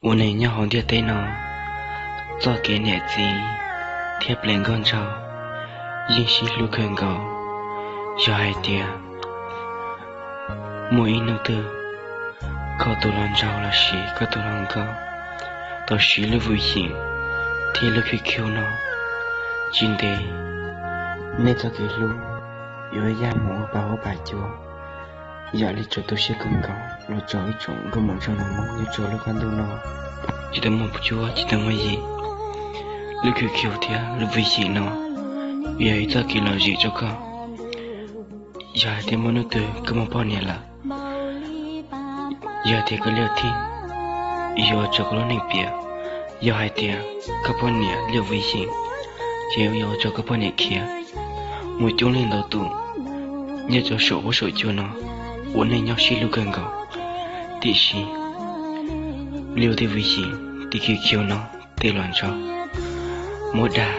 Ua neeg nyob hauv ntiaj teb no, txoj kev niam txiv thiab ples nkauj nraug yeej sib hlub kawg nkaus. Yog hais tias muaj ib hnub twg koj tus hluas nraug los sis koj tus hluas nkauj tau siv lub vwm xyeem thiab lub khwv khiu no, tsis ntev nej txoj kev hlub yuav yaj mus ua pa huab pa cua, yam li tsaus tu siab kawg nkaus los rau ib tsoom nkauj muam nraug nus Hmoob nyob rau lub qab ntuj no. Tsis tau muaj cuab tsis tau muaj yig, lub khwv khiu thiab lub vwm xyeem no yog ib txoj kev lom zem rau koj. Yog hais tias muaj hnub twg koj muaj poj niam lawm, yog tias koj liaj thij yuav ua rau koj lub neej piam. Yog hais tias koj poj niam liaj vwm xyeem, ces yuav ua rau koj poj niam khiav. Muaj coob leej ntau tus nyob rau saum huab saum cua no ua neej nyob sib hlub kawg nkaus, tiam sis liaj tej vwm xyeem tej khwv khiu no tej hluas nraug muab dag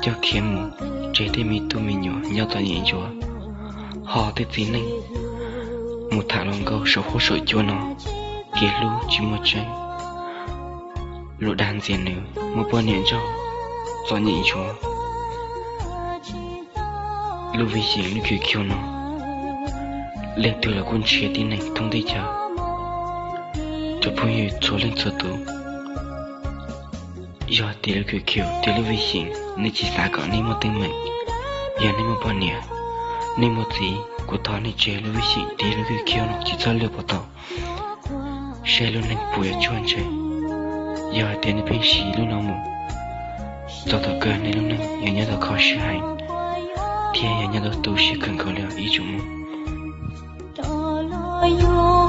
coj khiav mus, tseg tej me tub me nyuam nyob txom nyem ntsuav, ho tej txiv neej mus tham hluas nkauj saum huab saum cua no, kev hlub tsis muaj tseeb. Luag dag ntxias nws muaj poj niam nraug txom nyem ntsuav. Lub vwm xyeem lub khwv khiu no leej twg los kuj nrhiav tib neeg thoob teb chaws. Cov phooj ywg txhua leej txhua tus, yog tias lub khwv khiu thiab lub vwm xyeem nej tsis xav kom nej muaj teeb meem, yog nej muaj poj niam, nej muaj txiv, kuv thov nej tseg lub vwm xyeem thiab lub khwv khiu no tsis txhob luag puas tau, saib lub neej puas yuav tsuaj ntshe. Yog hais tias nej pheej siv lub no mus, txog thaum kawg nej lub neej yuav nyob tau kho siab heev thiab yuav nyob tau tu siab kawg nkaus li ib tsoom Hmoob.